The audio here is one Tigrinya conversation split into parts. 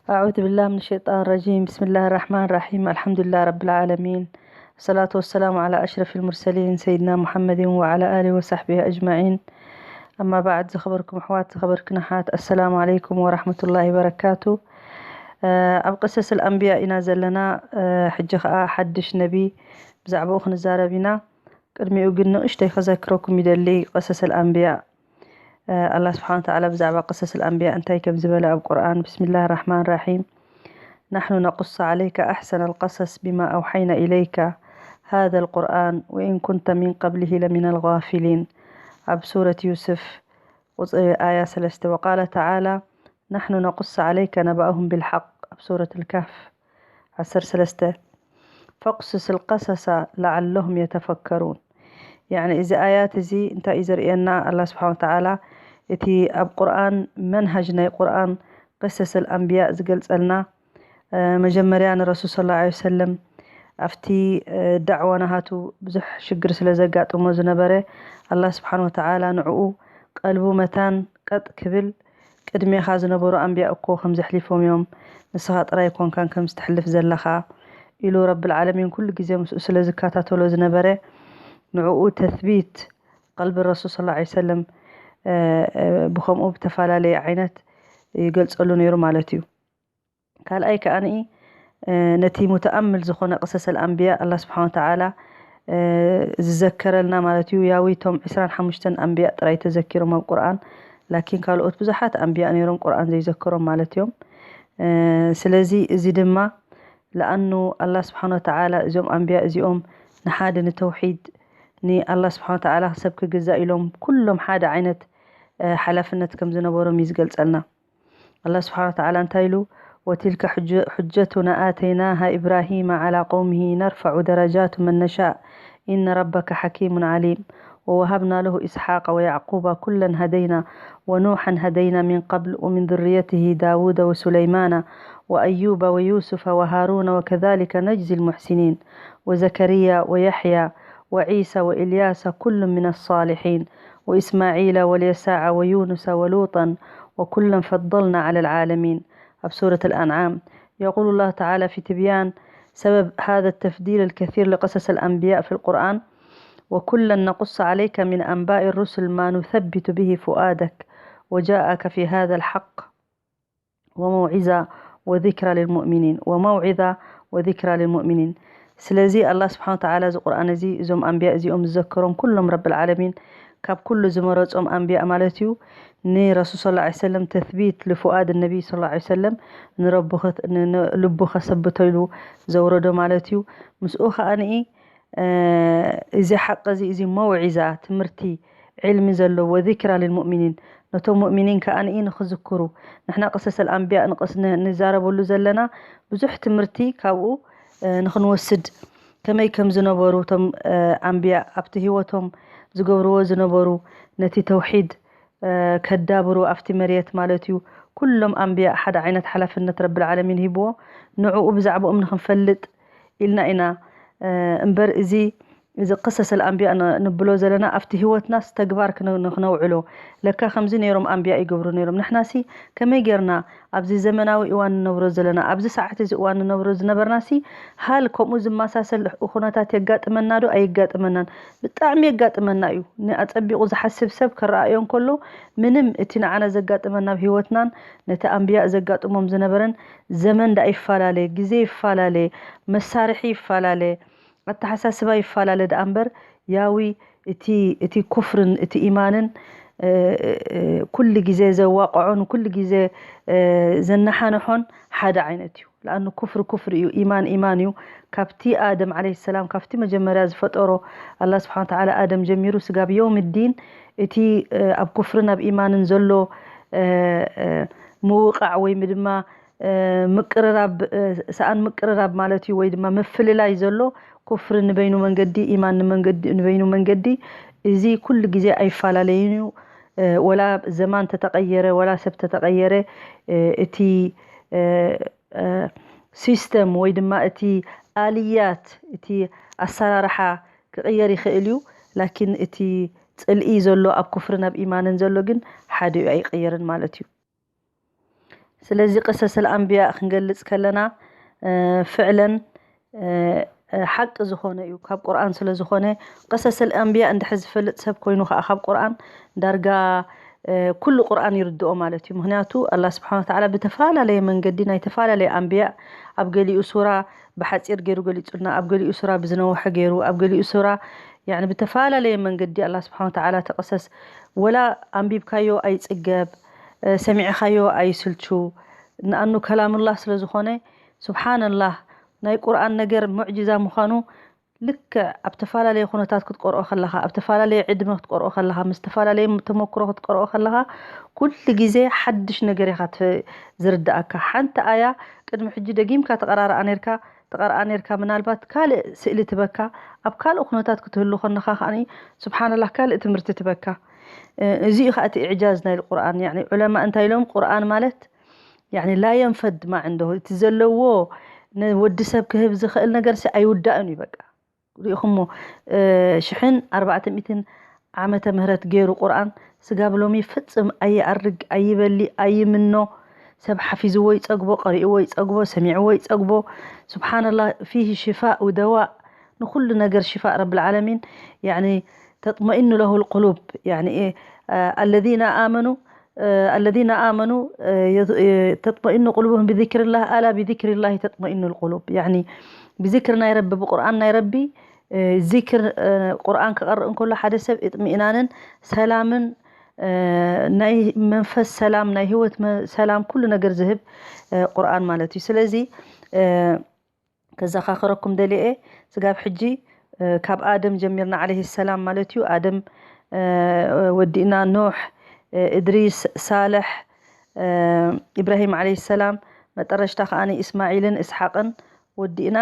أعوذ بالله من الشيطان الرجيم. بسم الله الرحمن الرحيم. الحمد لله رب العالمين. الصلاة والسلام على أشرف المرسلين سيدنا محمد وعلى آله وصحبه أجمعين. أما بعد، ዝኸበርኩም ኣሕዋት፣ ዝኸበርክን ኣሓት፣ السلام عليكم ورحمة الله وبركاته. ኣብ ቅሰስ ኣልኣንብያ ኢና ዘለና። ሕጂ ኸኣ ሓድሽ ነቢ ብዛዕባኡ ክንዛረብ ኢና። ቅድሚኡ ግን ንእሽተይ ከዘክረኩም ይደሊ። ቅሰስ ኣልኣንብያ ኣላህ ስብሓን ወተዓላ ብዛዕባ ቅሰስ ኣልኣንብያ እንታይ ከም ዝበለ ኣብ ቁርኣን፣ ብስሚላህ ራሕማን ራሒም፣ ናሕኑ ነቁሱ ዓለይከ ኣሕሰነ ኣልቀሰስ ቢማ ኣውሓይና ኢለይከ ሃዘ ኣልቁርኣን ወኢን ኩንተ ሚን ቀብሊሂ ለሚነ ኣልጋፊሊን። ኣብ ሱረት ዩስፍ ቁፅሪ ኣያ ሰለስተ፣ ወቃለ ተዓላ ናሕኑ ነቁሱ ዓለይከ ነባእሁም ቢልሓቅ። ኣብ ሱረት ልካፍ ዓሰርተ ሰለስተ፣ ፈቅሱስ ልቀሰሰ ለዓለሁም የተፈከሩን። ያዕኒ እዚ ኣያት እዚ እንታይ እዩ ዘርእየና? ኣላህ ስብሓን ወተዓላ እቲ ኣብ ቁርኣን መንሃጅ ናይ ቁርኣን ቅሰስ ኣልኣንብያ ዝገልጸልና፣ መጀመርያ ንረሱል ሰለላሁ ዐለይሂ ወሰለም ኣብቲ ዳዕዋ ናሃቱ ብዙሕ ሽግር ስለ ዘጋጥሞ ዝነበረ፣ ኣላህ ስብሓን ወተዓላ ንዕኡ ቀልቡ መታን ቀጥ ክብል፣ ቅድሜኻ ዝነበሩ ኣንብያ እኮ ከም ዘሕሊፎም እዮም፣ ንስኻ ጥራይ ኮንካን ከም ዝተሕልፍ ዘለኻ ኢሉ ረብል ዓለሚን ኩሉ ግዜ ምስኡ ስለ ዝከታተሎ ዝነበረ፣ ንዕኡ ተስቢት ቀልቢ ረሱል ሰለላሁ ዐለይሂ ወሰለም ብኸምኡ ብተፈላለየ ዓይነት ይገልጸሉ ነይሩ ማለት እዩ። ካልኣይ ከኣ ነቲ ሙተኣምል ዝኾነ ቅሰስ ኣልኣንብያ ኣላህ ስብሓን ወተዓላ ዝዘከረልና ማለት እዩ። ያዊ እቶም ዒስራን ሓሙሽተን ኣንብያ ጥራይ ተዘኪሮም ኣብ ቁርኣን፣ ላኪን ካልኦት ብዙሓት ኣንብያ ነይሮም ቁርኣን ዘይዘከሮም ማለት እዮም። ስለዚ እዚ ድማ ለኣኑ ኣላህ ስብሓን ወተዓላ እዞም ኣንብያ እዚኦም ንሓደ ንተውሒድ ንኣላህ ስብሓን ወተዓላ ሰብ ክግዛእ ኢሎም ኩሎም ሓደ ዓይነት ሓላፍነት ከም ዝነበሮም እዩ ዝገልጸልና። ኣላህ ስብሓን ወተዓላ እንታይ ኢሉ? ወቲልከ ሑጀቱና ኣተይናሃ ኢብራሂመ ዓላ ቀውሚሂ ነርፈዑ ደረጃቱ መን ነሻእ ኢነ ረበከ ሓኪሙን ዓሊም ወወሃብና ለሁ ኢስሓቀ ወያዕቁበ ኩለን ሃደይና ወኑሐን ሃደይና ሚን ቀብል ወሚን ذርየትሂ ዳውደ ወሱለይማነ ወአዩበ ወዩሱፈ ወሃሩነ ወከዛሊከ ነጅዚ ልሙሕሲኒን ወዘከርያ ወየሕያ ወዒሳ ወኢልያሰ ኩሉ ሚነ ሳሊሒን ወኢስማዒለ ወልየሳዐ ወዩኑሰ ወሉጠን ወኩለን ፈضልና ዓለ ልዓለሚን። ኣብ ሱረት ኣልኣንዓም የቁሉ ላሁ ተዓላ ፊ ትብያን ሰበብ ሃዘ ተፍዲል ኣልከሲር ልቅሰስ ኣልኣንብያ ፊ ልቁርኣን፣ ወኩለን ነቁሱ ዓለይከ ሚን ኣንባኢ ሩሱል ማ ኑሰቢቱ ብሂ ፉኣደክ ወጃአከ ፊ ሃዘ ልሓቅ ወመውዒዛ ወዚክራ ልልሙእሚኒን ወመውዒዛ ወዚክራ ልልሙእሚኒን። ስለዚ ኣላህ ስብሓን ወተዓላ እዚ ቁርኣን እዚ እዞም ኣንብያ እዚኦም ዝዘከሮም ኩሎም ረብል ዓለሚን ካብ ኩሉ ዝመረጾም ኣንብያ ማለት እዩ። ንረሱል ሰለላሁ ዐለይሂ ወሰለም ተስቢት ልፉኣድ ነቢይ ሰለላሁ ዐለይሂ ወሰለም ንረቡ ከ- ን- ን- ልቡ ከሰብቶ ኢሉ ዘውረዶ ማለት እዩ። ምስኡ ከኣ ንኢ እዚ ሓቂ እዚ እዚ መውዒዛ ትምህርቲ ዕልሚ ዘለዎ ዚክራ ልልሙእሚኒን ነቶም ሙእሚኒን ከኣ ንኢ ንኽዝክሩ ንሕና ቅሰስ ኣልኣንብያ ንቅስ ን- ንዛረበሉ ዘለና ብዙሕ ትምህርቲ ካብኡ ንኽንወስድ ከመይ ከም ዝነበሩ እቶም ኣንብያ ኣብቲ ህይወቶም ዝገብርዎ ዝነበሩ ነቲ ተውሒድ ከዳብሩ ኣብቲ መርየት ማለት እዩ። ኩሎም ኣንብያ ሓደ ዓይነት ሓላፍነት ረብል ዓለሚን ሂብዎ ንዕኡ ብዛዕባኦም ንኽንፈልጥ ኢልና ኢና እምበር እዚ እዚ ቅሰስ ኣልኣንብያ ንብሎ ዘለና ኣብቲ ህይወትናስ ተግባር ክነውዕሎ ለካ ከምዚ ነይሮም ኣንብያ ይገብሩ ነይሮም ንሕናሲ ከመይ ጌርና ኣብዚ ዘመናዊ እዋን ንነብሮ ዘለና ኣብዚ ሰዓት እዚ እዋን ንነብሮ ዝነበርናሲ ሃል ከምኡ ዝመሳሰል ኩነታት የጋጥመና ዶ ኣይጋጥመናን? ብጣዕሚ የጋጥመና እዩ። ንኣጸቢቑ ዝሓስብ ሰብ ክረኣዮ እንከሎ ምንም እቲ ንዓና ዘጋጥመና ኣብ ህይወትናን ነቲ ኣንብያ ዘጋጥሞም ዝነበረን ዘመን ደኣ ይፈላለ፣ ግዜ ይፈላለ፣ መሳርሒ ይፈላለ፣ ኣተሓሳስባ ይፈላለ ደኣ እምበር ያዊ እቲ እቲ ኩፍርን እቲ ኢማንን ኩሉ ግዜ ዘዋቅዖን ኩሉ ግዜ ዘነሓንሖን ሓደ ዓይነት እዩ። ለኣኑ ኩፍሪ ኩፍሪ እዩ፣ ኢማን ኢማን እዩ። ካብቲ ኣደም ዓለይሂ ሰላም ካብቲ መጀመርያ ዝፈጠሮ ኣላህ ስብሓን ወተዓላ ኣደም ጀሚሩ ስጋብ የውም ዲን እቲ ኣብ ኩፍርን ኣብ ኢማንን ዘሎ ምውቃዕ ወይ ድማ ምቅርራብ ሰኣን ምቅርራብ ማለት እዩ ወይ ድማ ምፍልላይ ዘሎ ኩፍሪ ንበይኑ መንገዲ ኢማን ንመንገዲ ንበይኑ መንገዲ እዚ ኩሉ ግዜ ኣይፈላለይን እዩ። ወላ ዘማን ተተቐየረ ወላ ሰብ ተተቐየረ እቲ ሲስተም ወይ ድማ እቲ ኣልያት እቲ ኣሰራርሓ ክቕየር ይኽእል እዩ። ላኪን እቲ ፅልኢ ዘሎ ኣብ ኩፍርን ኣብ ኢማንን ዘሎ ግን ሓደ እዩ ኣይቕየርን ማለት እዩ። ስለዚ ቅሰሰል ኣንብያ ክንገልጽ ከለና ፍዕለን ሓቂ ዝኾነ እዩ፣ ካብ ቁርኣን ስለ ዝኾነ። ቅሰሰል ኣንብያ እንድሕር ዝፈልጥ ሰብ ኮይኑ ከዓ ካብ ቁርኣን ዳርጋ ኩሉ ቁርኣን ይርድኦ ማለት እዩ። ምክንያቱ ኣላ ስብሓን ወተዓላ ብተፈላለየ መንገዲ ናይ ተፈላለየ ኣንብያ ኣብ ገሊኡ ሱራ ብሓፂር ገይሩ ገሊፁልና፣ ኣብ ገሊኡ ሱራ ብዝነወሐ ገይሩ፣ ኣብ ገሊኡ ሱራ ያኒ ብተፈላለየ መንገዲ ኣላ ስብሓን ወተዓላ ተቐሰስ። ወላ ኣንቢብካዮ ኣይፅገብ፣ ሰሚዕኻዮ ኣይስልቹ። ንኣኑ ከላምላህ ስለ ዝኾነ ስብሓንላህ ናይ ቁርኣን ነገር ሙዕጅዛ ምዃኑ ልክዕ ኣብ ተፈላለየ ኩነታት ክትቆርኦ ከለኻ፣ ኣብ ተፈላለየ ዕድመ ክትቆርኦ ከለኻ፣ ምስ ዝተፈላለየ ተመክሮ ክትቆርኦ ከለኻ ኩሉ ግዜ ሓድሽ ነገር ኢኻ ዝርድኣካ። ሓንቲ ኣያ ቅድሚ ሕጂ ደጊምካ ተቐራርኣ ነርካ ተቐርኣ ነርካ፣ ምናልባት ካልእ ስእሊ ትበካ፣ ኣብ ካልእ ኩነታት ክትህሉ ከለኻ ከኣ ስብሓንላህ ካልእ ትምህርቲ ትበካ። እዚ እዩ ከዓ እቲ ኢዕጃዝ ናይ ቁርኣን። ያኒ ዑለማ እንታይ ኢሎም፣ ቁርኣን ማለት ያኒ ላ የንፈድ ማ ዕንደሁ፣ እቲ ዘለዎ ንወዲ ሰብ ክህብ ዝኽእል ነገር ሲ ኣይውዳእን እዩ። በቃ ሪኢኹሞ፣ ሽሕን ኣርባዕተ ሚእትን ዓመተ ምህረት ገይሩ ቁርኣን ስጋብ ሎሚ ፍጽም ኣይኣርግ፣ ኣይበሊ፣ ኣይምኖ። ሰብ ሓፊዝዎ ይጸግቦ፣ ቀሪእዎ ይጸግቦ፣ ሰሚዕዎ ይጸግቦ። ስብሓንላህ፣ ፊህ ሽፋእ ወደዋእ፣ ንኹሉ ነገር ሽፋእ ረብል ዓለሚን። ያኒ ተጥመኢኑ ለሁ ልቁሉብ፣ ያኒ ኣለዚነ ኣመኑ ኣለዚነ ኣመኑ ተጥመኢኑ ቁሉብሁም ብዚክርላህ፣ ኣላ ብዚክርላህ ተጥመኢኑ ልቁሉብ። ያኒ ብዚክር ናይ ረቢ፣ ብቁርኣን ናይ ረቢ ዚክር ቁርኣን ክቐርእ እንከሎ ሓደ ሰብ እጥሚእናንን ሰላምን ናይ መንፈስ ሰላም ናይ ህይወት ሰላም ኩሉ ነገር ዝህብ ቁርኣን ማለት እዩ። ስለዚ ከዘኻኽረኩም ደልየ ስጋብ ሕጂ ካብ ኣደም ጀሚርና ዓለይሂ ሰላም ማለት እዩ። ኣደም ወዲእና፣ ኖሕ፣ እድሪስ፣ ሳልሕ፣ ኢብራሂም ዓለይሂ ሰላም፣ መጠረሽታ ከኣ ኢስማዒልን እስሓቅን ወዲእና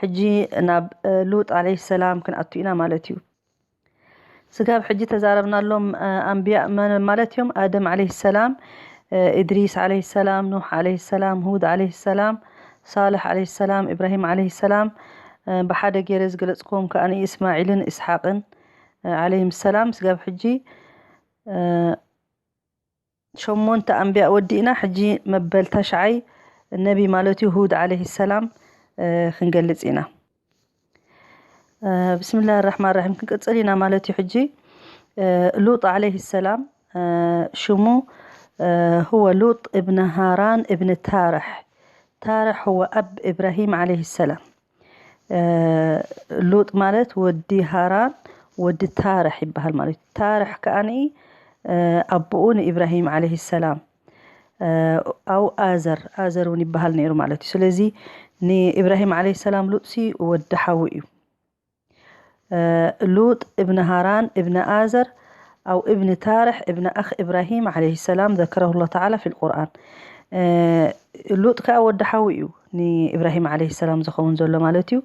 ሕጂ ናብ ሉጥ ዓለይሂ ሰላም ክንኣቱ ኢና ማለት እዩ። ስጋብ ሕጂ ተዛረብናሎም ኣንብያ መን ማለት እዮም? ኣደም ዓለይሂ ሰላም፣ እድሪስ ዓለይሂ ሰላም፣ ኑሕ ዓለይሂ ሰላም፣ ሁድ ዓለይሂ ሰላም፣ ሳልሕ ዓለይሂ ሰላም፣ ኢብራሂም ዓለይሂ ሰላም፣ ብሓደ ገይረ ዝገለጽክዎም ከኣ እስማዒልን እስሓቅን ዓለይሂም ሰላም። ስጋብ ሕጂ ሸሞንተ ኣንብያ ወዲእና፣ ሕጂ መበል ታሽዓይ ነቢ ማለት እዩ፣ ሁድ ዓለይሂ ሰላም ክንገልጽ ኢና። ብስምላህ ራሕማን ራሒም ክንቅጽል ኢና ማለት እዩ። ሕጂ ሉጥ ዓለይሂ ሰላም ሽሙ هو لوط ابن هاران ابن تارح، تارح هو أب إبراهيم عليه السلام። ሉጥ ማለት ወዲ ሃራን ወዲ ታርሕ ይበሃል ማለት እዩ። ታርሕ ከኣ ኣቦኡ ንኢብራሂም ዓለይሂ ሰላም ኣው ኣዘር፣ ኣዘር እውን ይበሃል ነይሩ ማለት እዩ። ስለዚ ንኢብራሂም ዓለይሂ ሰላም ሉጥሲ ወዲ ሓዊ እዩ። ሉጥ እብን ሃራን እብን ኣዘር ኣው እብን ታርሕ እብን ኣኽ እብራሂም ዓለይሂ ሰላም ዘከረሁ ላህ ተዓላ ፊል ቁርኣን። ሉጥ ከኣ ወዲ ሓዊ እዩ ንኢብራሂም ዓለይሂ ሰላም ዝኸውን ዘሎ ማለት እዩ።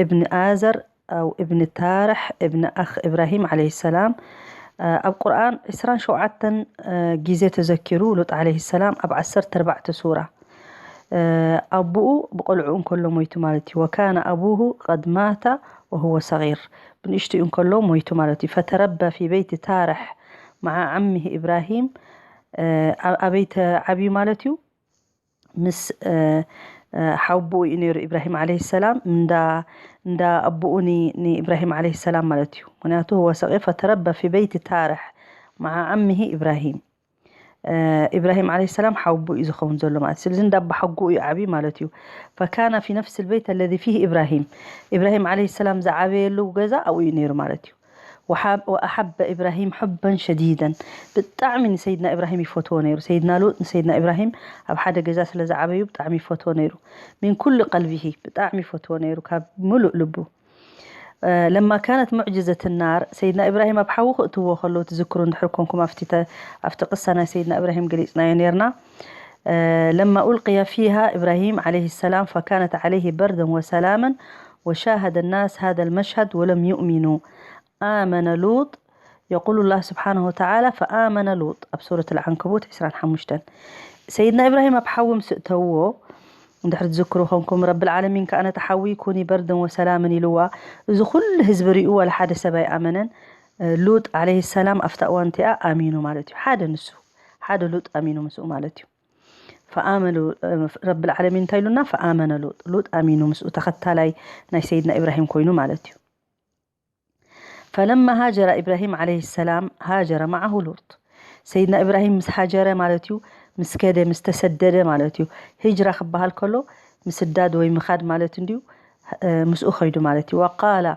እብን ኣዘር ኣው እብን ታርሕ እብን ኣኽ እብራሂም ዓለይሂ ሰላም ኣብ ቁርኣን ዕስራን ሸውዓተን ግዜ ተዘኪሩ። ሉጥ ዓለይሂ ሰላም ኣብ ዓሰርተ ኣርባዕተ ሱራ። ኣቡኡ ብቆልዑ እንከሎ ሞይቱ ማለት እዩ። ወካነ ኣቡሁ ቀድ ማተ ወሁወ ሰጊር፣ ብንእሽትኡ እንከሎ ሞይቱ ማለት እዩ። ፈተረበ ፊ በይቲ ታርሕ መዓ ዓሚሂ ኢብራሂም፣ ኣበይ ተዓብዩ ማለት እዩ? ምስ ሓውቦኡ እዩ ነይሩ ኢብራሂም ዓለይሂ ሰላም፣ እንዳ ኣቦኡ ንኢብራሂም ዓለይሂ ሰላም ማለት እዩ። ምክንያቱ هو صغير فتربى في بيت تارح مع عمه إبراهيم. ኢብራሂም ዓለይሂ ሰላም ሓውቦኡ እዩ ዝኸውን ዘሎ ማለት እዩ። ስለዚ እንዳ ኣቦሓጎኡ እዩ ዓብዩ ማለት እዩ። فكان في نفس البيت الذي فيه إبراهيم، ኢብራሂም ዓለይሂ ሰላም ዝዓበየሉ ገዛ ኣብኡ እዩ ነይሩ ማለት እዩ። وأحب إبراهيم حبا شديدا، ብጣዕሚ ንሰይድና ኢብራሂም ይፈትዎ ነይሩ። ሰይድና ሉጥ ንሰይድና ኢብራሂም ኣብ ሓደ ገዛ ስለ ዝዓበዩ ብጣዕሚ ይፈትዎ ነይሩ። من كل قلبه ብጣዕሚ ይፈትዎ ነይሩ ካብ ሙሉእ ልቡ። ለማ ካነት ሙዕጅዘት ናር፣ ሰይድና ኢብራሂም ኣብ ሓዊ ክእትዎ ከለዉ ትዝክሩ እንድሕር ኮንኩም ኣብቲ ቅሳ ናይ ሰይድና ኢብራሂም ገሊፅናዮ ነርና። ለማ ኡልቅያ ፊሃ ኢብራሂም ዓለይሂ ሰላም ፈካነት ዓለይሂ በርደን ወሰላመን ወሻሃደ ናስ ሃደ ልመሽሃድ ወለም ዩእሚኑ። ኣመነ ሉጥ የቁሉ ላህ ስብሓንሁ ወተዓላ ፈኣመነ ሉጥ ኣብ ሱረት ልዓንከቡት ዕስራን ሓሙሽተን። ሰይድና ኢብራሂም ኣብ ሓዊ ምስ እተውዎ እንድሕር ትዝክሩ ኮንኩም ረብል ዓለሚን ከኣ ነቲ ሓዊ ኩኒ በርደን ወሰላምን ኢልዋ። እዚ ኩሉ ህዝቢ ሪኡ ዋላ ሓደ ሰብ ኣይኣመነን። ሉጥ ዓለይሂ ሰላም ኣብታ እዋን እቲኣ ኣሚኑ ማለት እዩ። ሓደ ንሱ ሓደ ሉጥ ኣሚኑ ምስኡ ማለት እዩ። ፈኣመኑ ረብል ዓለሚን እንታይ ኢሉና? ፈኣመነ ሉጥ፣ ሉጥ ኣሚኑ ምስኡ ተኸታላይ ናይ ሰይድና ኢብራሂም ኮይኑ ማለት እዩ። ፈለማ ሃጀረ ኢብራሂም ዓለይሂ ሰላም ሃጀረ መዓሁ ሉጥ። ሰይድና ኢብራሂም ምስ ሃጀረ ማለት እዩ፣ ምስ ከደ፣ ምስ ተሰደደ ማለት እዩ። ሂጅራ ክበሃል ከሎ ምስዳድ ወይ ምኻድ ማለት እንድዩ። ምስኡ ኸይዱ ማለት እዩ። ወቃላ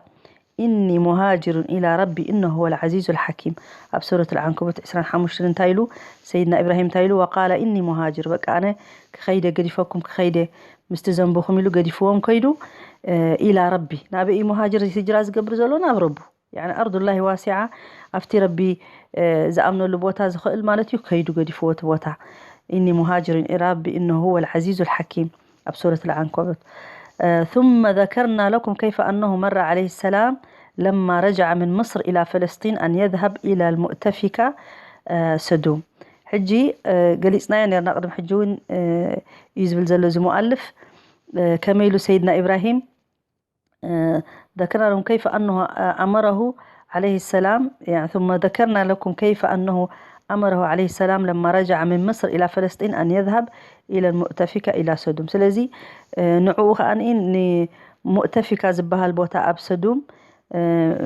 ኢኒ ሙሃጅሩን ኢላ ረቢ ኢነሁ ሁወል ዓዚዙል ሓኪም። ኣብ ሱረት ኣልዓንከቡት ዕስራን ሓሙሽተን እንታይ ኢሉ? ሰይድና ኢብራሂም እንታይ ኢሉ? ወቃላ ኢኒ ሙሃጅር፣ በቃ ኣነ ክኸይደ፣ ገዲፈኩም ክኸይደ ምስቲ ዘንብኹም ኢሉ ገዲፍዎም ከይዱ። ኢላ ረቢ፣ ናበይ እዩ ሙሃጅር፣ ሂጅራ ዝገብር ዘሎ? ናብ ረቡ። ያኒ ኣርዱላሂ ዋሲዓ፣ ኣብቲ ረቢ ዝኣምነሉ ቦታ ዝኽእል ማለት እዩ። ከይዱ ገዲፍዎ እቲ ቦታ። ኢኒ ሙሃጅሩን ኢላ ረቢ ኢነሁ ሁወል ዓዚዙል ሓኪም። ኣብ ሱረት ኣልዓንከቡት። ثم ذكرنا لكم كيف أنه مر عليه السلام لما رجع من مصر إلى فلسطين أن يذهب إلى المؤتفكة سدوم. ሕጂ ገሊፅናዮ ነርና ቅድሚ ሕጂ እውን እዩ ዝብል ዘሎ እዚ ሙኣልፍ። ከመይ ኢሉ ሰይድና ኢብራሂም ذكرنا لكم كيف أنه أمره عليه السلام، يعني ثم ذكرنا لكم كيف أنه أمره عليه السلام لما رجع من مصر إلى فلسطين أن يذهب إلى المؤتفكة إلى سدوم. ስለዚ ንዕኡ ከኣ ንሙእተፊካ ዝበሃል ቦታ ኣብ ሰዱም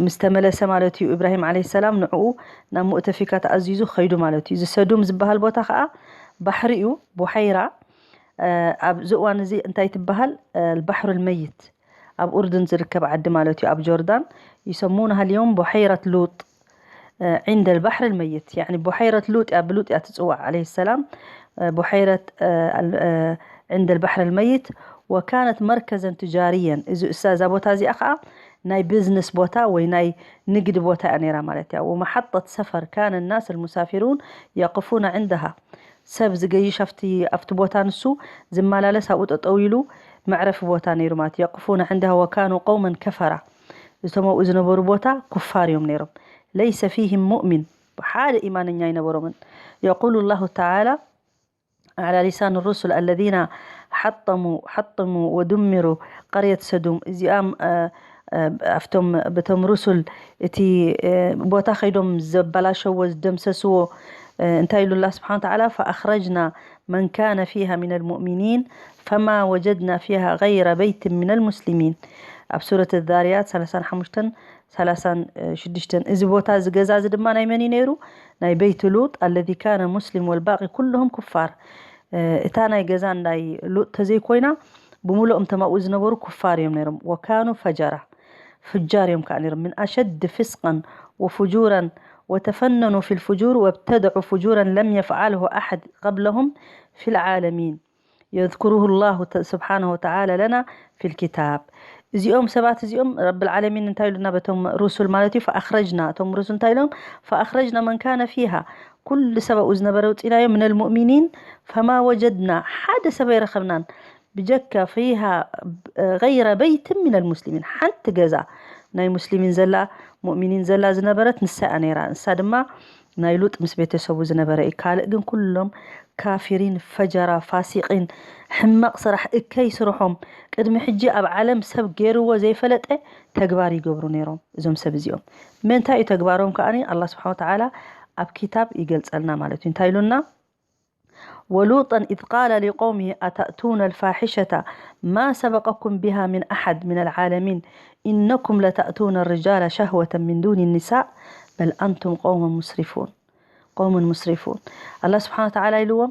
ምስ ተመለሰ ማለት እዩ። ኢብራሂም ዓለይሂ ሰላም ንዕኡ ናብ ሙእተፊካ ተኣዚዙ ኸይዱ ማለት እዩ። እዚ ሰዱም ዝበሃል ቦታ ከኣ ባሕሪ እዩ፣ ቡሓይራ። ኣብዚ እዋን እዚ እንታይ ትበሃል? ባሕሩ ልመይት፣ ኣብ ኡርድን ዝርከብ ዓዲ ማለት እዩ፣ ኣብ ጆርዳን። يسمونها اليوم بحيرة لوط عند البحر الميت، يعني بحيرة لوط እያ፣ ብሉጥ እያ ትፅዋዕ ዓለይሂ ሰላም። بحيرة عند البحر الميت وكانت مركزا تجاريا። እዚ እሳ እዛ ቦታ እዚኣ ከዓ ናይ ቢዝነስ ቦታ ወይ ናይ ንግድ ቦታ እያ ነይራ ማለት እያ። ومحطة سفر كان الناس المسافرون يقفون عندها። ሰብ ዝገይሽ ኣብቲ ኣብቲ ቦታ ንሱ ዝመላለስ ኣብኡ ጠጠው ኢሉ መዕረፊ ቦታ ነይሩ ማለት እዩ። يقفون عندها وكانوا قوما كفرة። እቶም ኣብኡ ዝነበሩ ቦታ ኩፋር እዮም ነይሮም። ليس فيهم مؤمن፣ ሓደ ኢማነኛ ኣይነበሮምን። يقول الله تعالى على لسان الرسل الذين حطموا حطموا ودمروا قرية سدوم። እዚኣም ኣብቶም በቶም ሩሱል እቲ ቦታ ከይዶም ዘበላሸዎ ዝደምሰስዎ እንታይ ኢሉ ኣላ ስብሓን ተዓላ فأخرجنا من كان فيها من المؤمنين فما وجدنا فيها غير بيت من المسلمين። ኣብ ሱረት ዛርያት ሰላሳን ሓሙሽተን ሰላሳን ሽዱሽተን። እዚ ቦታ እዚ ገዛ እዚ ድማ ናይ መን እዩ ነይሩ? ናይ በይት ሉጥ الذي كان مسلم والباقي كلهم كفار። እታ ናይ ገዛ ናይ ሉጥ ተዘይኮይና ብምሉኦም ተማኡ ዝነበሩ ኩፋር እዮም ነይሮም። وكانوا فجرة، ፍጃር እዮም ከዓ ነይሮም። من أشد فسقا وفجورا وتفننوا في الفجور وابتدعوا فجورا لم يفعله أحد قبلهم في العالمين يذكره الله سبحانه وتعالى لنا في الكتاب። እዚኦም ሰባት እዚኦም ረብል ዓለሚን እንታይ ኢሉና በቶም ሩሱል ማለት እዩ ፈኣኽረጅና እቶም ሩሱል እንታይ ኢሎም ፈኣኽረጅና መን ካነ ፊሃ ኩሉ ሰብ ኣብኡ ዝነበረ ውፂናዮ ምነል ሙእሚኒን ፈማ ወጀድና ሓደ ሰብ ኣይረኸብናን ብጀካ ፊሃ غير بيت من المسلمين ሓንቲ ገዛ ናይ ሙስሊሚን ዘላ ሙእሚኒን ዘላ ዝነበረት ንሳ እያ ነይራ። ንሳ ድማ ናይ ሉጥ ምስ ቤተሰቡ ዝነበረ እዩ። ካልእ ግን ኩሎም ካፊሪን ፈጀራ ፋሲቂን ሕማቕ ስራሕ እከይ ስርሖም ቅድሚ ሕጂ ኣብ ዓለም ሰብ ገይርዎ ዘይፈለጠ ተግባር ይገብሩ ነይሮም እዞም ሰብ እዚኦም። ምንታይ እዩ ተግባሮም ከኣኒ ኣላ ስብሓን ወተዓላ ኣብ ኪታብ ይገልጸልና ማለት እዩ። እንታይ ኢሉና? ولوطا إذ قال لقومه أتأتون الفاحشة ما سبقكم بها من أحد من العالمين إنكم لتأتون الرجال شهوة من دون النساء بل أنتم قوم مسرفون قوم مسرفون الله سبحانه وتعالى ኢልዎም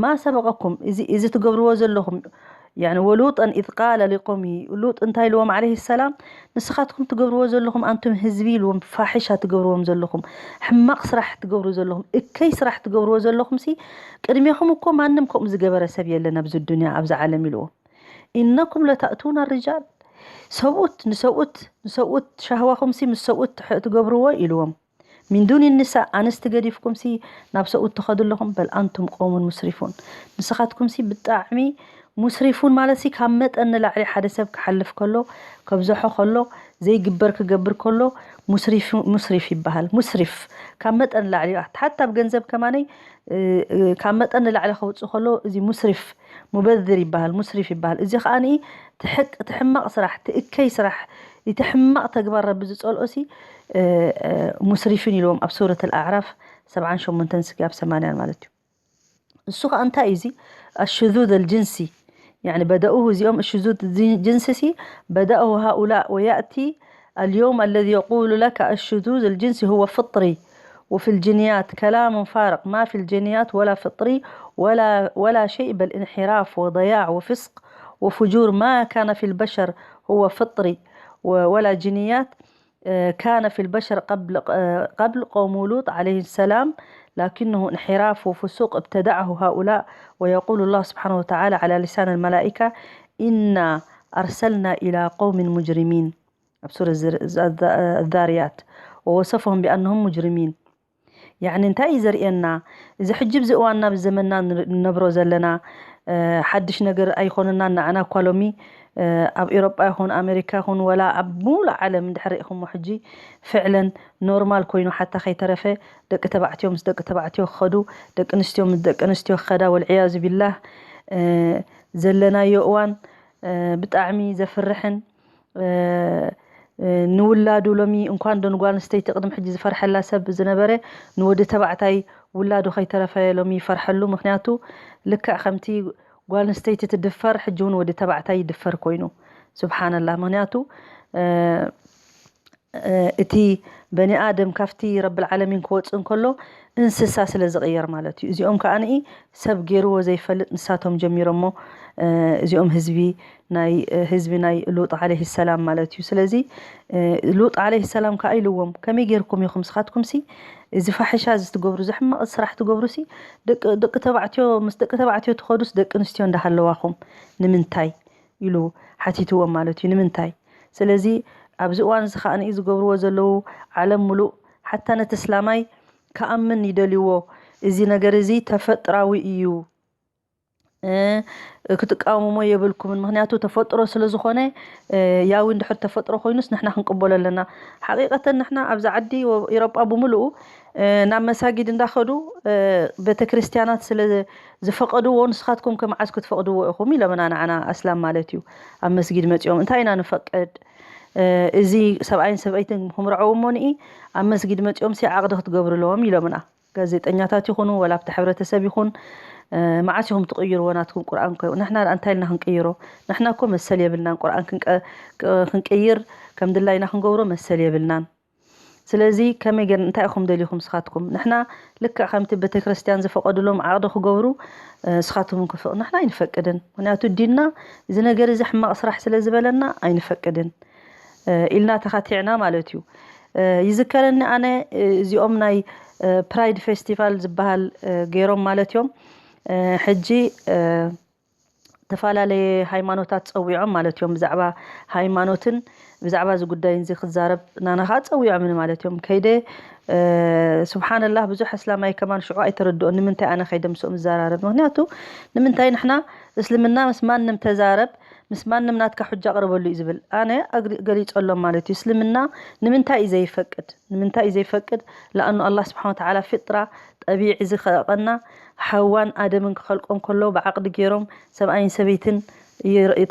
ما سبقكم እዚ እዚ ትገብርዎ ዘለኹም يعني ولوطا إذ قال لقومه ሉጥ እንታይ ኢልዎም عليه السلام ንስኻትኩም ትገብርዎ ዘለኹም ኣንቱም ህዝቢ ኢልዎም ፋሒሻ ትገብርዎም ዘለኹም ሕማቕ ስራሕ ትገብሩ ዘለኹም እከይ ስራሕ ትገብርዎ ዘለኹም ሲ ቅድሜኹም እኮ ማንም ከምኡ ዝገበረ ሰብ የለን ኣብዚ ዱንያ ኣብዚ ዓለም ኢልዎም إنكم لتأتون الرجال ሰብኡት ንሰብኡት ንሰብኡት ሻህዋኹም ሲ ምስ ሰብኡት ትገብርዎ ኢልዎም من دون النساء ኣንስቲ ገዲፍኩም ሲ ናብ ሰብኡት ትኸዱ ኣለኹም በል ኣንቱም قوم مسرفون ንስኻትኩም ሲ ብጣዕሚ ሙስሪፉን ማለት ሲ ካብ መጠን ንላዕሊ ሓደ ሰብ ክሓልፍ ከሎ ከብዝሖ ከሎ ዘይግበር ክገብር ከሎ ሙስሪፍ ይበሃል። ሙስሪፍ ካብ መጠን ንላዕሊ ሓታ ኣብ ገንዘብ ከማነይ ካብ መጠን ንላዕሊ ከውፅእ ከሎ እዚ ሙስሪፍ ሙበዝር ይበሃል፣ ሙስሪፍ ይበሃል። እዚ ከዓ እቲ ሕማቕ ስራሕ፣ እቲ እከይ ስራሕ፣ እቲ ሕማቕ ተግባር ረቢ ዝፀልኦ ሲ ሙስሪፊን ኢልዎም ኣብ ሱረት ኣልኣዕራፍ ሰብዓን ሸሞንተን ስጋብ ሰማንያን ማለት እዩ። እሱ ኸኣ እንታይ እዩ እዚ ኣሽዙዝ ኣልጅንሲ? يعني بدأوه እዚኦም الشذوذ الجنسي بدأه هؤلاء ويأتي اليوم الذي يقول لك الشذوذ الجنسي هو فطري، وفي الجينيات كلام فارغ، ما في الجينيات ولا فطري ولا ولا شيء، بل انحراف وضياع وفسق وفجور. ما كان في البشر هو فطري ولا جينيات. آه، كان في البشر قبل آه، قبل قوم لوط عليه السلام، لكنه انحراف وفسوق ابتدعه هؤلاء. ويقول الله سبحانه وتعالى على لسان الملائكة: إنا أرسلنا إلى قوم مجرمين. سورة الذاريات. ووصفهم بأنهم مجرمين. يعني እንታይ እዩ ዘርእየና? እዚ ሕጂ ብዚ እዋንና ብዘመንና ንነብሮ ዘለና ሓድሽ ነገር ኣይኮነና። ንዓና እኳ ሎሚ ኣብ ኤሮጳ ይኹን ኣሜሪካ ይኹን ወላ ኣብ ሙሉእ ዓለም እንድሕር ርኢኹሞ ሕጂ ፍዕለን ኖርማል ኮይኑ ሓታ ከይተረፈ ደቂ ተባዕትዮ ምስ ደቂ ተባዕትዮ ክኸዱ፣ ደቂ ኣንስትዮ ምስ ደቂ ኣንስትዮ ክኸዳ፣ ወልዕያዙ ቢላህ። ዘለናዮ እዋን ብጣዕሚ ዘፍርሕን ንውላዱ ሎሚ እንኳን ዶ ንጓል ኣንስተይቲ ቅድሚ ሕጂ ዝፈርሐላ ሰብ ዝነበረ ንወዲ ተባዕታይ ውላዱ ከይተረፈ ሎሚ ይፈርሐሉ። ምክንያቱ ልክዕ ከምቲ ጓል ኣንስተይቲ ትድፈር ሕጂ እውን ወዲ ተባዕታይ ይድፈር ኮይኑ። ስብሓንላህ። ምክንያቱ እቲ በኒ ኣደም ካብቲ ረብል ዓለሚን ክወፅእ እንከሎ እንስሳ ስለ ዝቕየር ማለት እዩ። እዚኦም ከኣ ንኢ ሰብ ገይርዎ ዘይፈልጥ ንሳቶም ጀሚሮሞ። እዚኦም ህዝቢ ናይ ህዝቢ ናይ ሉጥ ዓለይሂ ሰላም ማለት እዩ። ስለዚ ሉጥ ዓለይሂ ሰላም ከኣ ኢልዎም ከመይ ገይርኩም ኢኹም ስኻትኩም ሲ እዚ ፋሕሻ እዚ ትገብሩ እዚ ሕማቕ ስራሕ ትገብሩ ሲ ደቂ ተባዕትዮ ምስ ደቂ ተባዕትዮ ትኸዱስ ደቂ ኣንስትዮ እንዳሃለዋኹም ንምንታይ ኢሉ ሓቲትዎም ማለት እዩ። ንምንታይ? ስለዚ ኣብዚ እዋን እዚ ከኣ ንኢ ዝገብርዎ ዘለዉ ዓለም ሙሉእ ሓታ ነቲ እስላማይ ክኣምን ይደልይዎ። እዚ ነገር እዚ ተፈጥራዊ እዩ። ክትቃወምዎ የብልኩምን። ምክንያቱ ተፈጥሮ ስለ ዝኾነ ያዊ እንድሕር ተፈጥሮ ኮይኑስ ንሕና ክንቅበሎ ኣለና። ሓቂቀተን ንሕና ኣብዚ ዓዲ ኢሮጳ ብምሉኡ ናብ መሳጊድ እንዳኸዱ ቤተክርስትያናት ስለ ዝፈቀድዎ ንስኻትኩም ከ መዓዝ ክትፈቅድዎ ኢኹም ኢሎምና ንዓና ኣስላም ማለት እዩ። ኣብ መስጊድ መፂኦም እንታይ ኢና ንፈቅድ? እዚ ሰብኣይን ሰበይትን ክምርዐው እሞ ንኢ ኣብ መስጊድ መፂኦም ሲ ዓቕዲ ክትገብርለዎም ኢሎምና። ጋዜጠኛታት ይኹኑ ወላ ኣብቲ ሕብረተሰብ ይኹን መዓስ ኢኹም ትቕይርዎ ናትኩም ቁርኣን ኮ ንሕና ደኣ እንታይ ኢልና ክንቅይሮ? ንሕና እኮ መሰል የብልናን ቁርኣን ክንቀይር ከም ድላይና ክንገብሮ መሰል የብልናን። ስለዚ ከመይ ገር እንታይ ኢኹም ደሊኹም ስኻትኩም? ንሕና ልክዕ ከምቲ ቤተክርስትያን ዝፈቐድሎም ዓቕዲ ክገብሩ ስኻትኩም ክፍቕ ንሕና ኣይንፈቅድን። ምክንያቱ ዲንና እዚ ነገር እዚ ሕማቕ ስራሕ ስለ ዝበለና ኣይንፈቅድን ኢልና ተኻቲዕና ማለት እዩ። ይዝከረኒ ኣነ እዚኦም ናይ ፕራይድ ፌስቲቫል ዝበሃል ገይሮም ማለት እዮም። ሕጂ ዝተፈላለየ ሃይማኖታት ፀዊዖም ማለት እዮም። ብዛዕባ ሃይማኖትን ብዛዕባ እዚ ጉዳይ እዚ ክዛረብ ናና ከዓ ፀዊዖምኒ ማለት እዮም። ከይደ ስብሓንላህ ብዙሕ እስላማይ ከማን ሽዑ ኣይተረድኦን ንምንታይ ኣነ ከይደ ምስኦም ዝዘራረብ። ምክንያቱ ንምንታይ ንሕና እስልምና ምስ ማንም ተዛረብ ምስ ማንም ናትካ ሑጃ ኣቕርበሉ እዩ ዝብል ኣነ ገሊፀሎም ማለት እዩ። እስልምና ንምንታይ እዩ ዘይፈቅድ? ንምንታይ እዩ ዘይፈቅድ? ለኣኑ ኣላህ ስብሓን ወተዓላ ፊጥራ ጠቢዒ ዝኸቐና ሓዋን ኣደምን ክኸልቆም ከለዉ ብዓቕዲ ገይሮም ሰብኣይን ሰበይትን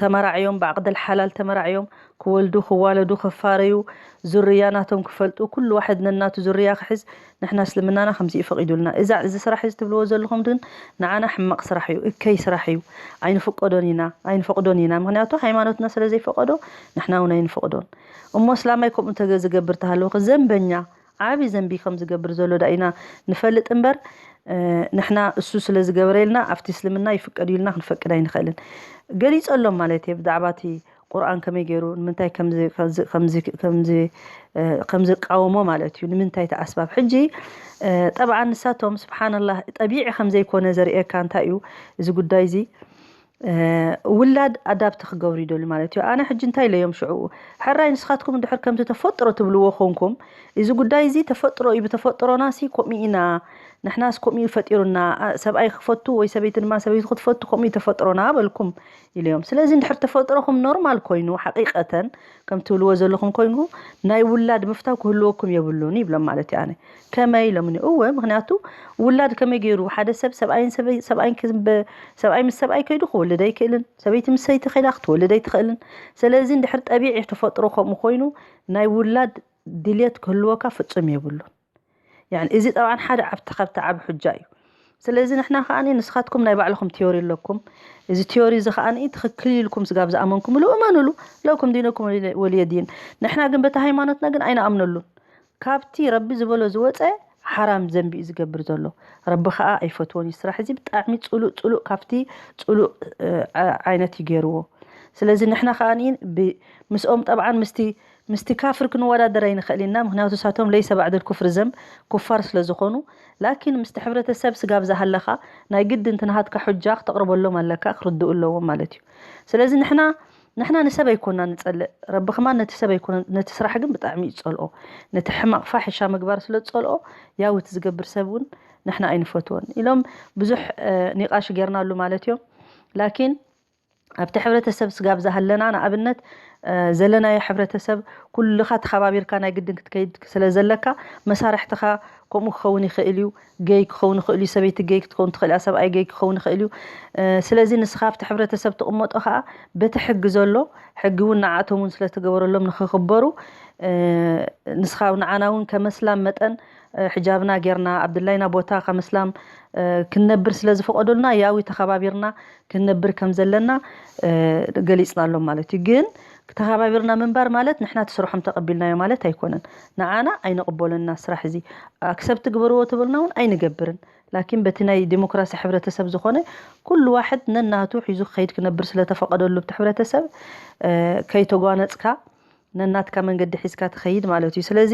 ተመራዕዮም ብዓቕደል ሓላል ተመራዕዮም ክወልዱ ክዋለዱ ክፋረዩ ዙርያ ናቶም ክፈልጡ ኩሉ ዋሕድ ነናቱ ዙርያ ክሕዝ ንሕና እስልምናና ከምዚ እዩ ፈቒዱልና። እዛ እዚ ስራሕ እዚ ትብልዎ ዘለኹም ግን ንዓና ሕማቕ ስራሕ እዩ፣ እከይ ስራሕ እዩ። ኣይንፍቀዶን ኢና ኣይንፈቕዶን ኢና። ምክንያቱ ሃይማኖትና ስለ ዘይፈቐዶ ንሕና እውን ኣይንፈቕዶን። እሞ እስላማይ ከምኡ እንተ ዝገብር ተሃለወ ዘንበኛ ዓቢ ዘንቢ ከም ዝገብር ዘሎ ዳ ኢና ንፈልጥ እምበር ንሕና እሱ ስለ ዝገበረ ኢልና ኣብቲ እስልምና ይፍቀድ ኢልና ክንፈቅድ ኣይንኽእልን። ገሊጸሎም ማለት እየ ብዛዕባ እቲ ቁርኣን ከመይ ገይሩ ንምንታይ ከም ዝቃወሞ ማለት እዩ። ንምንታይ እቲ ኣስባብ ሕጂ ጠብዓ ንሳቶም ስብሓንላህ ጠቢዒ ከም ዘይኮነ ዘርእየካ እንታይ እዩ እዚ ጉዳይ እዚ ውላድ ኣዳብቲ ክገብሩ ይደልዩ ማለት እዩ። ኣነ ሕጂ እንታይ ኢለዮም ሽዑ ሕራይ ንስኻትኩም እንድሕር ከምቲ ተፈጥሮ ትብልዎ ኮንኩም እዚ ጉዳይ እዚ ተፈጥሮ እዩ። ብተፈጥሮና ሲ ከምኡ ኢና ንሕናስ ከምኡ እዩ ፈጢሩና። ሰብኣይ ክፈቱ ወይ ሰበይቲ ድማ ሰበይቲ ክትፈቱ ከምኡ እዩ ተፈጥሮና በልኩም ኢለዮም። ስለዚ እንድሕር ተፈጥሮኹም ኖርማል ኮይኑ ሓቂቀተን ከም ትብልዎ ዘለኹም ኮይኑ ናይ ውላድ ምፍታው ክህልወኩም የብሉን ይብሎም ማለት እዩ። ኣነ ከመይ ኢሎምኒ እወ ምክንያቱ ውላድ ከመይ ገይሩ ሓደ ሰብ ሰብኣይን ሰበይን ሰብኣይ ምስ ሰብኣይ ከይዱ ክወልድ ኣይክእልን። ሰበይቲ ምስ ሰይቲ ከይዳ ክትወልድ ኣይትኽእልን። ስለዚ እንድሕር ጠቢዒ ተፈጥሮ ከምኡ ኮይኑ ናይ ውላድ ድልየት ክህልወካ ፍጹም የብሉን። ያኒ እዚ ጠብዓን ሓደ ዓብቲ ካብቲ ዓብ ሑጃ እዩ። ስለዚ ንሕና ከኣኒ ንስኻትኩም ናይ ባዕልኹም ቲዮሪ ኣለኩም። እዚ ቲዮሪ እዚ ከኣኒ ትኽክል ኢልኩም ስጋብ ዝኣመንኩምሉ እመኑሉ። ለኩም ዲነኩም ወሊየ ዲን። ንሕና ግን በቲ ሃይማኖትና ግን ኣይንኣምነሉን። ካብቲ ረቢ ዝበሎ ዝወፀ ሓራም ዘንቢ እዩ ዝገብር ዘሎ። ረቢ ከዓ ኣይፈትዎን እዩ። ስራሕ እዚ ብጣዕሚ ፅሉእ ፅሉእ ካብቲ ፅሉእ ዓይነት እዩ ገይርዎ። ስለዚ ንሕና ከዓ ምስኦም ጠብዓን ምስቲ ምስቲ ካፍር ክንወዳደር ኣይንኽእል ኢና። ምክንያቱ ሳቶም ለይሰ ባዕደል ኩፍር ዘንብ ኩፋር ስለ ዝኾኑ። ላኪን ምስቲ ሕብረተሰብ ስጋብ ዝሃለኻ ናይ ግድን ትንሃትካ ሑጃ ክተቕርበሎም ኣለካ፣ ክርድኡ ኣለዎም ማለት እዩ። ስለዚ ንሕና ንሕና ንሰብ ኣይኮና ንጸልእ፣ ረቢ ከማን ነቲ ሰብ ኣይኮነ፣ ነቲ ስራሕ ግን ብጣዕሚ እዩ ዝጸልኦ። ነቲ ሕማቕ ፋሕሻ ምግባር ስለ ዝጸልኦ ያው እቲ ዝገብር ሰብ እውን ንሕና ኣይንፈትዎን ኢሎም ብዙሕ ኒቃሽ ጌርናሉ ማለት እዮም። ላኪን ኣብቲ ሕብረተሰብ ስጋብ ዝሃለና ንኣብነት ዘለናዮ ሕብረተሰብ ኩልኻ ተኸባቢርካ ናይ ግድን ክትከይድ ስለ ዘለካ መሳርሕትኻ ከምኡ ክኸውን ይኽእል እዩ። ገይ ክኸውን ይኽእል እዩ፣ ሰበይቲ ገይ ክትከውን ትኽእል እያ፣ ሰብኣይ ገይ ክኸውን ይኽእል እዩ። ስለዚ ንስኻ ኣብቲ ሕብረተሰብ ትቕመጦ ከዓ በቲ ሕጊ ዘሎ ሕጊ እውን ንዓቶም እውን ስለተገበረሎም ንክኽበሩ ንስኻ ንዓና እውን ከመስላም መጠን ሕጃብና ጌርና ኣብ ድላይና ቦታ ከመስላም ክንነብር ስለ ዝፈቐዱልና ያዊ ተኸባቢርና ክንነብር ከም ዘለና ገሊፅናሎም ማለት እዩ። ግን ተኸባቢርና ምንባር ማለት ንሕና እቲ ስርሖም ተቐቢልናዮ ማለት ኣይኮነን። ንዓና ኣይንቕበሎና ስራሕ እዚ ኣክሰብት ግበርዎ ተበልና እውን ኣይንገብርን። ላኪን በቲ ናይ ዲሞክራሲ ሕብረተሰብ ዝኾነ ኩሉ ዋሕድ ነናቱ ሒዙ ክኸይድ ክነብር ስለተፈቐደሉ ብቲ ሕብረተሰብ ከይተጓነፅካ ነናትካ መንገዲ ሒዝካ ትኸይድ ማለት እዩ። ስለዚ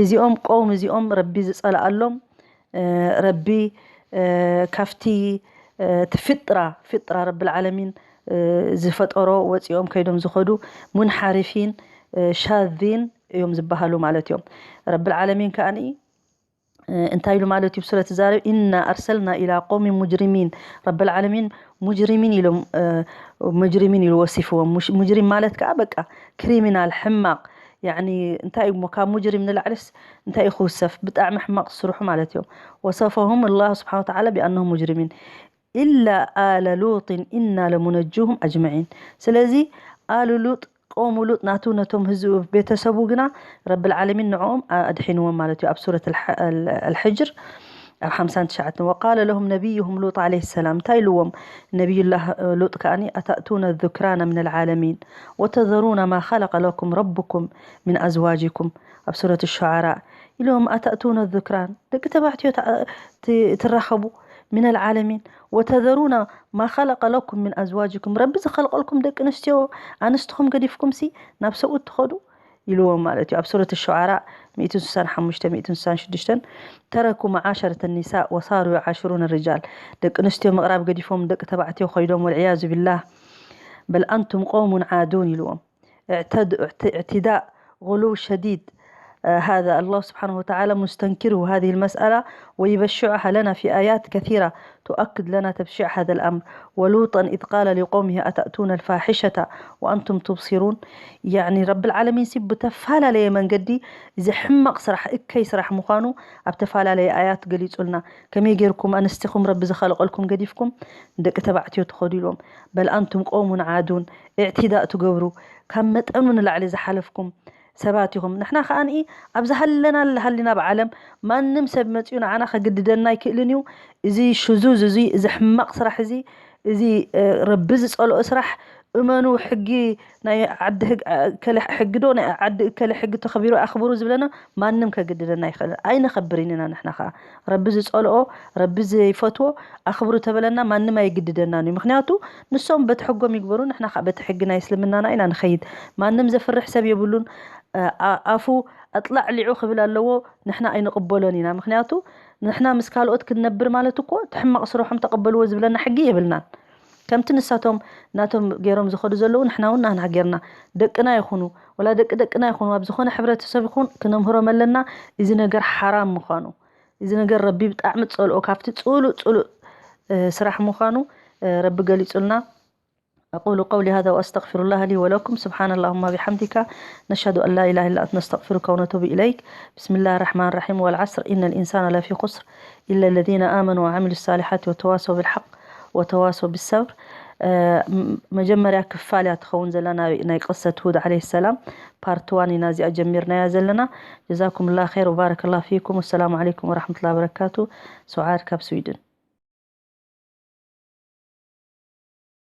እዚኦም ቀውም እዚኦም ረቢ ዝፀልኣሎም ረቢ ካብቲ እቲ ፍጥራ ፍጥራ ረቢ ልዓለሚን ዝፈጠሮ ወፂኦም ከይዶም ዝኸዱ ሙንሓሪፊን ሻዚን እዮም ዝበሃሉ ማለት እዮም። ረቢ ልዓለሚን ከዓኒ እንታይ ኢሉ ማለት እዩ ብሱረት ዛረብ ኢና ኣርሰልና ኢላ ቆሚ ሙጅሪሚን ረቢ ልዓለሚን ሙጅሪሚን ኢሎም ሙጅሪሚን ኢሉ ወሲፍዎም። ሙጅሪም ማለት ከዓ በቃ ክሪሚናል ሕማቕ ያኒ እንታይ እሞ ካብ ሙጅሪም ንላዕልስ እንታይ እዩ ክውሰፍ ብጣዕሚ ሕማቕ ዝስርሑ ማለት እዮም። ወሰፈሁም ላሁ ስብሓን ወተዓላ ቢኣነሁም ሙጅሪሚን ኢላ ኣለ ሉጢን ኢና ለሙነጁሁም ኣጅመዒን። ስለዚ ኣሉ ሉጥ ቆሙ ሉጥ ናቱ ነቶም ህዝቡ ቤተሰቡ ግና ረብል ዓለሚን ንዕኦም ኣድሒንዎም ማለት እዩ ኣብ ሱረት ኣልሕጅር ኣብ ሓምሳን ትሽዓተን ወቃለ ለሁም ነቢይሁም ሉጥ ዓለይሂ ሰላም እንታይ ኢልዎም ነቢዩላህ ሉጥ ከኣኒ ኣታእቱነ ዙክራነ ምን ኣልዓለሚን ወተዘሩነ ማ ኸለቀ ለኩም ረብኩም ምን ኣዝዋጅኩም ኣብ ሱረት ሸዓራ ኢሎም ኣታእቱነ ዙክራን ደቂ ተባዕትዮ ትራኸቡ ምን ኣልዓለሚን ወተዘሩነ ማ ኸለቀ ለኩም ምን ኣዝዋጅኩም ረቢ ዝኸልቀልኩም ደቂ ኣንስትዮ ኣንስትኹም ገዲፍኩም ሲ ናብ ሰብኡት ትኸዱ ኢልዎም ማለት እዩ ኣብ ሱረት ሸዓራ ሚእትን ስሳን ሓሙሽተ ሚእትን ስሳን ሽዱሽተን ተረኩ መዓሸረት ኒሳእ ወሳሩ ይዓሽሩን ርጃል ደቂ ኣንስትዮ ምቕራብ ገዲፎም ደቂ ተባዕትዮ ኮይዶም ወልዕያዙ ቢላህ በል ኣንቱም ቆሙን ዓዱን ኢልዎም اعتداء غلو شديد هذا الله سبحانه وتعالى مستنكره هذه المسألة ويبشعها لنا في آيات كثيرة تؤكد لنا تبشيع هذا الأمر ولوطا إذ قال لقومه أتأتون الفاحشة وأنتم تبصرون يعني رب العالمين ሲ ብተፈላለየ መንገዲ እዚ ሕማቕ ስራሕ እከይ ስራሕ ምዃኑ ኣብ ተፈላለየ ኣያት ገሊጹልና ከመይ ጌርኩም ኣንስቲኹም ረቢ ዝኸለቐልኩም ገዲፍኩም ንደቂ ተባዕትዮ ትኸዱ ኢልዎም በል ኣንቱም ቆሙን ዓዱን እዕቲዳእ ትገብሩ ካብ መጠኑ ንላዕሊ ዝሓለፍኩም ሰባት ኢኹም ንሕና ከኣ ንኢ ኣብ ዝሃለና ሃሊና ኣብ ዓለም ማንም ሰብ መጺኡ ንዓና ከግድደና ኣይክእልን እዩ እዚ ሽዙዝ እዚ እዚ ሕማቕ ስራሕ እዚ እዚ ረቢ ዝጸልኦ ስራሕ እመኑ ሕጊ ናይ ዓዲ ሕጊ ዶ ናይ ዓዲ እከለ ሕጊ ተኸቢሩ ኣኽብሩ ዝብለና ማንም ከግድደና ኣይኽእልን ኣይነኸብርን ኢና ንሕና ከኣ ረቢ ዝጸልኦ ረቢ ዘይፈትዎ ኣኽብሩ ተበለና ማንም ኣይግድደናን እዩ ምክንያቱ ንሶም በቲ ሕጎም ይግበሩ ንሕና ከዓ በቲ ሕጊ ናይ እስልምናና ኢና ንኸይድ ማንም ዘፍርሕ ሰብ የብሉን ኣፉ ኣጥላዕሊዑ ክብል ኣለዎ ንሕና ኣይንቕበሎን ኢና ምክንያቱ ንሕና ምስ ካልኦት ክንነብር ማለት እኮ እቲ ሕማቕ ስርሖም ተቐበልዎ ዝብለና ሕጊ የብልናን ከምቲ ንሳቶም ናቶም ገይሮም ዝኸዱ ዘለዉ ንሕና እውን ናህና ገይርና ደቅና ይኹኑ ወላ ደቂ ደቅና ይኹኑ ኣብ ዝኾነ ሕብረተሰብ ይኹን ክነምህሮም ኣለና እዚ ነገር ሓራም ምዃኑ እዚ ነገር ረቢ ብጣዕሚ ዝፀልኦ ካብቲ ፅሉእ ፅሉእ ስራሕ ምዃኑ ረቢ ገሊፁልና أقول قولي هذا وأستغفر الله لي ولكم سبحان اللهم بحمدك نشهد أن لا إله إلا أنت نستغفرك ونتوب إليك بسم الله الرحمن الرحيم والعصر إن الإنسان لفي خسر إلا الذين آمنوا وعملوا الصالحات وتواصوا بالحق وتواصوا بالصبر መጀመርያ ክፋል እያ ትኸውን ዘላ ናይ ቅሰት ሁድ ዓለይሂ ሰላም ፓርት ዋን ኢና እዚኣ ጀሚርናያ ዘለና። ጀዛኩም ላ ር ወባረከ ላ ፊኩም። ወሰላሙ ዓለይኩም ወራሕመቱላ በረካቱ። ሱዓድ ካብ ስዊድን።